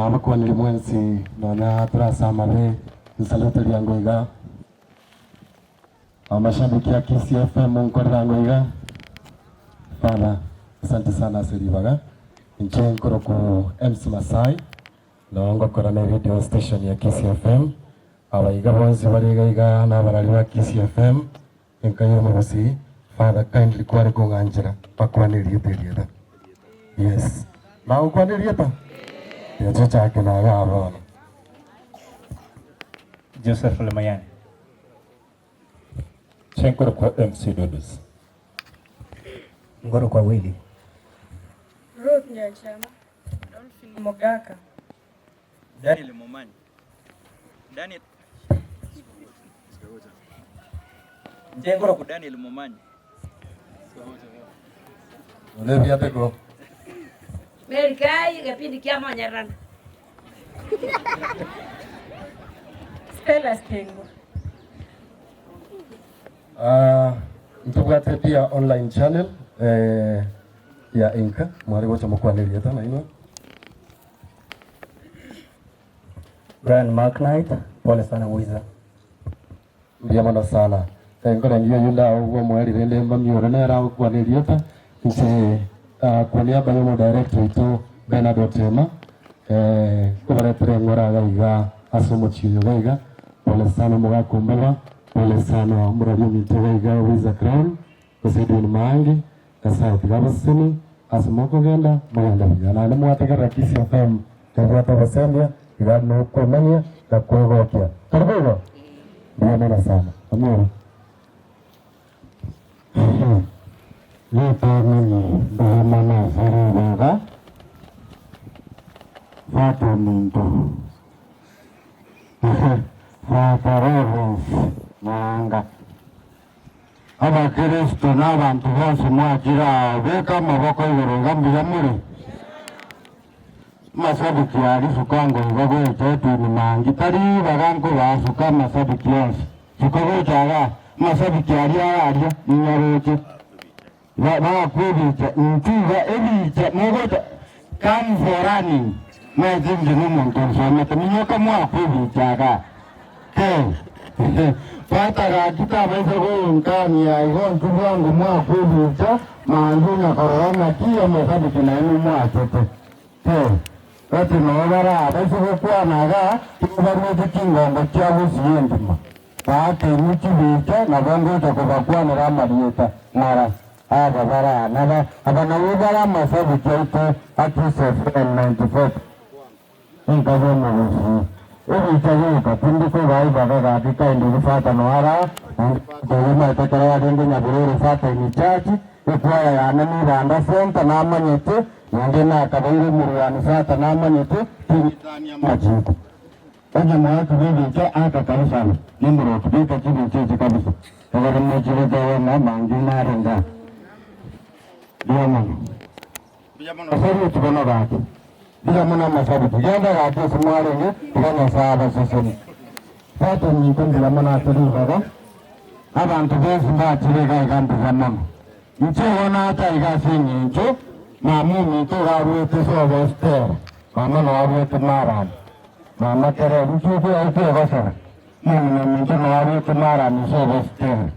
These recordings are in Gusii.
Nabakwanire mwensi nonya tore ase amabe, nsalute riango iga. Amashabiki a Kisii FM nkorera ango iga. Father, asante sana ase ribaga. Inche nkoroku MC Masai, noo ngokora na radio station ya Kisii FM. Abaiga bonsi bare iga iga na abarari ba Kisii FM, enka y'omogusii, Father kindly kware kong'anchera bakwane erieta erieta. Yes. Nagokwana erieta? Tiga tochake naye aa bono. Joseph Lemayani. Chenkorokwa MC Dudus. Nkorokwa Willy. Ruth Nyanchama. Dolphin Mogaka. Daniel Momanyi. Daniel Inche nkorokwa Daniel Momanyi. Olivia Bego. Mary Kai, egepindi kia monyererano. Stella Stengo. Ah, ntobwate pia online channel eh, ya Inka mware gocha mokwane erieta nainwe. Brian Mark Knight, pole sana Wiza. Mbuya mono sana. Nkorengia oyio ndao bw'omoerio rende mbamiore nere agokwana erieta inche ah, kwa niaba y'omodirector oito Bernard Otema eh, nkobaretera eng'ora iga iga ase omochie oyo iga iga. Pole sana omogaka ombaba, pole sana omorori ominto iga iga Wiza Crown, gose Edwin Maangi, Nyasae tiga abasesenie ase mokogenda, mogende buya. Naende mwategerera Kisii FM tobwate obosemia iga nokwemanyia na kwegokia. Tari boigo? Mbuya mono sana. Amina. Ritang'ani mbuya mono ase ribaga, Tata ominto, Tata Lawrence Nyaanga. Abakristo na abanto bonsi mwachire aa, beka amaboko igoro iga mbuya more? Amasabiki aria suka ngoiga gocha etini mangi, tari ribaga nkobaa suka amasabiki onsi, suka gocha igaa, amasabiki aria ara aria ninyaroche Ba- bagakwa ebicha, intwe iga ebicha mogocha come for running, nache inche nomonto nsomete, minyoka mwakwa ebicha igaa. Tata gaki tabaisa gonkania igo intwe bwango mwakwa ebicha mambia na korora naki omosabiki nainwe mwachete. Gati noo barabaise gokwana iga, tiga baruete chingongo chia gusii engima, baake inwe chibicha, nabo ngocha kobakwanera amarieta ng'ora. Aba bare aa naba aba nabwo bare amasabiki aito a Kiss FM 94. Enka y'omogusii, ebicha goika tindi kobaa ibaga gaki kaende gosata noara, naende pastor oyio omanyete ekero yarenge Nyabururu Satani Church, ekwaya yane n'Ibanda Center namanyete, naende nakabeire omorwani Satan amanyete, ting'etania amachiko. Onye moakire ebicha aka kabisa nimoroki beka chibicha echi kabisa, egere mochibeke ng'a mangi narenge aa. Mbuya mono. Asaruti bono gaki, mbuya mono amasaruti, genda gaki ase mwarenge, tiga Nyasae abasesenie. Tata ominto mbuya mono ase ribaga, abanto bonsi mbachire iga iga mbuya mono. Inche igo nacha iga ase eng'encho mama ominto iga aruete sobo Estera, mama noo aruete Marani, mama kera richuko yaito egosera, mong'ina ominto noo aruete Marani sobo Estera.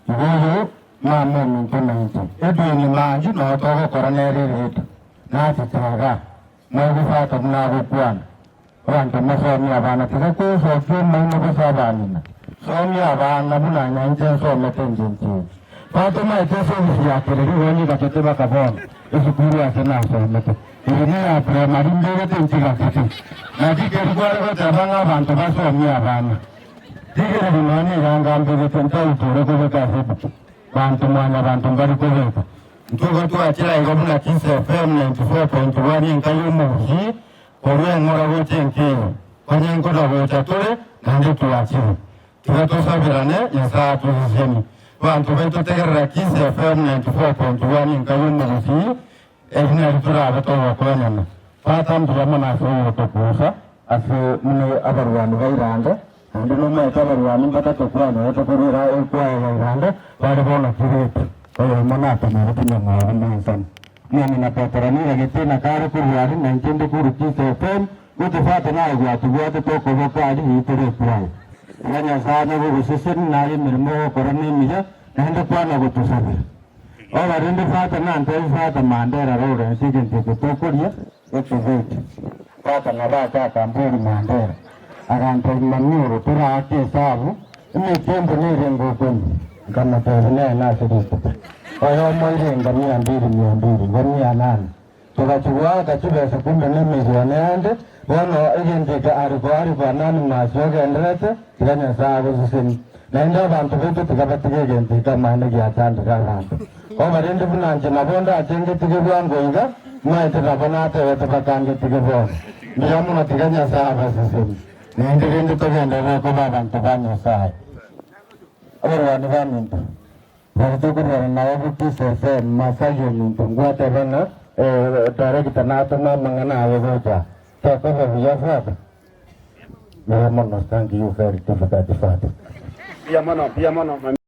Igo oyo mama ominto nainche, Edwin Mangi noo togokora nere eredio, nachete igaa, mogosata buna agokwana. Abanto mosomie abana, tiga kosokia omoino gose abang'ina, somia abana buna nainche nsomete engencho eye. Batomaete ase ofisi ya Kereri igo nyigachete baka bono, esukuru ase nasomete. Eye neya primary mbegete nchigachete. Naki keri kware goteba ng'a abanto basomie abana. Rigereria nonya neranga mbegete ntautore kobeka ase ebuku, banto mwanyabanto mbari kobeka. Ntogo twachire aiga buna Kiss FM 94.1 enka y'omogusii korwa eng'ora gocha enka eye. Onye nkoda gocha tore naende twachire. Tiga tosaberane Nyasae atosesenie. Banto baito tegerera Kiss FM 94.1 enka y'omogusii Eri nario torabe togokonyana. Tata mbuya mono ase ogotokuusa ase muna abarwani ba Irande, naende nomaete abarwani mbatato kwanyorete korwa era ekwaya ya Irande bare bono Kiriti, oyomo natemerete nyang'au na ensoni. Mong'ina Petero niragete na kare korwa aria, na inche inde korwa Kiss FM. Gote fata naye gwatobwatete okoboko aria riitore ekwaye. Iga Nyasae anye gogosesenia naye emeremo ogokora nemiya, naende kwana gotosabera. Oba rende fata nantebie fata Mandera Lawrence egento eke tokoria getobeke. Fata nabo acha akamboria Mandera, agantebia mamioro toraake esabu, emekembo nerenge okonywa. Nkamotebia nene ase rituko. Oyomo irenga mia mbili mia mbili, igo mia nane. Togachia goaka chibesa kumbe nemilioni ende, bono egento eke ariko ariko anonymous ogenderete, tiga Nyasae agosesenie. Naende abanto baito tiga batige egento eke amaene giachandire abanto. Oba rende buna inche nabo ndache ngetige bwango iga, maete nabo natebete bakangetige bono. Mbuya mono tiga Nyasae abasesenie. Naende rende togenderere koba abanto ba Nyasae. Abarwani baminto. Nabo tokorwana nabo Bukisa FM, Masai ominto, ngwateba ng'a director natome amang'ana aye gocha tokoba buya father. Mbuya mono thank you very difficult father. Mbuya mono, mbuya mono.